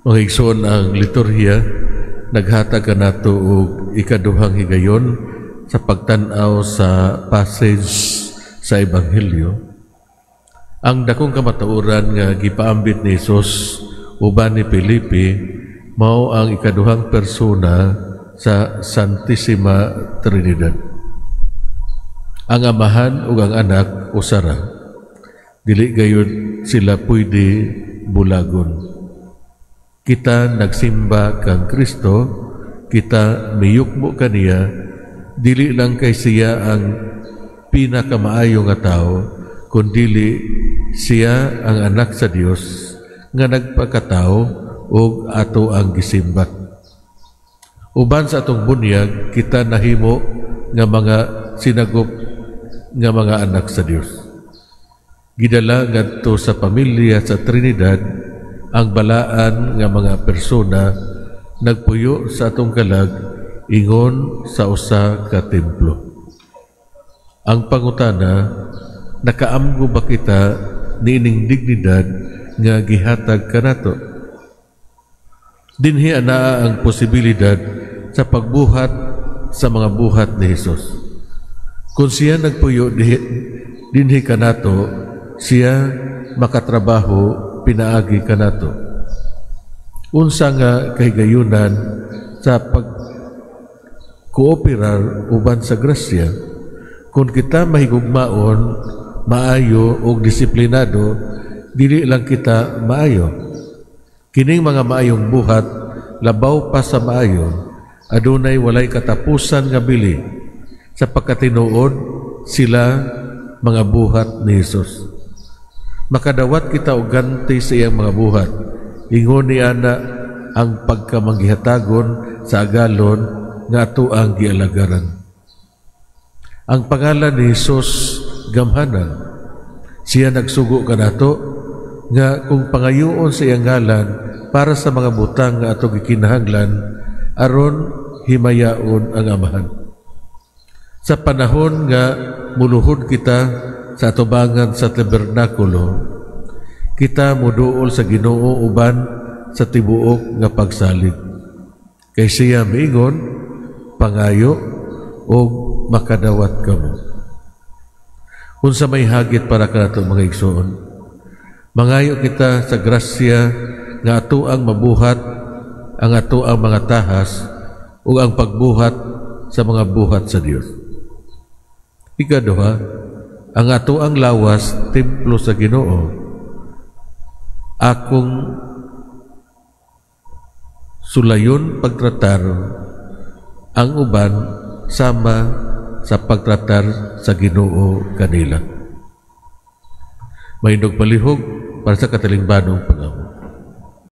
Mga igsoon, ang liturhiya naghatag kanato og ikaduhang higayon sa pagtan-aw sa passage sa Ebanghelyo. Ang dakong kamatuoran nga gipaambit ni Jesus uban ni Felipe mao ang ikaduhang persona sa Santissima Trinidad. Ang Amahan ug ang Anak usa ra. Dili gayud sila pwede bulagon. Kita nagsimba kang Kristo, kita miyukmo kaniya, dili lang kay siya ang pinakamaayo nga tao, kundili siya ang Anak sa Dios nga nagpakatao ug ato ang gisimba. Uban sa atong bunyag, kita nahimo nga mga sinagop nga mga anak sa Dios. Gidala ngadto sa pamilya sa Trinidad ang balaan nga mga persona nagpuyo sa atong kalag ingon sa usa ka templo. Ang pangutana, nakaamgo ba kita niining dignidad nga gihatag kanato? Dinhi anaa ang posibilidad sa pagbuhat sa mga buhat ni Hesus. Kung siya nagpuyo dinhi kanato, siya makatrabaho pinaagi kanato. Unsa nga kahigayunan sa pag kooperar uban sa grasya? Kung kita mahigugmaon, maayo ug disiplinado, dili lang kita maayo. Kining mga maayong buhat, labaw pa sa maayo, adunay walay katapusan nga bili sa pagkatinuod sila mga buhat ni Hesus. Makadawat kita og ganti sa iyang mga buhat. Ingon ni ana ang pagkamanggihatagon sa agalon nga ato ang gialagaran. Ang pangalan ni Hesus gamhanan. Siya nagsugo kanato nga kung pangayoon sa iyang ngalan para sa mga butang nga ato gikinahanglan, aron himayaon ang Amahan. Sa panahon nga muluhod kita sa atubangan sa tabernakulo, kita muduol sa Ginoo uban sa tibuok nga pagsalig. Kay siya miingon, "Pangayo og makadawat kamo." Unsa may hagit para kanato, mga igsoon? Mangayo kita sa grasya nga ato ang mabuhat ang ato ang mga tahas ug ang pagbuhat sa mga buhat sa Dios. Ikaduha, ang ato ang lawas templo sa Ginoo. Akong sulayon pagtratar ang uban sama sa pagtratar sa Ginoo kanila. Mahindog palihog para sa katilingbanong pag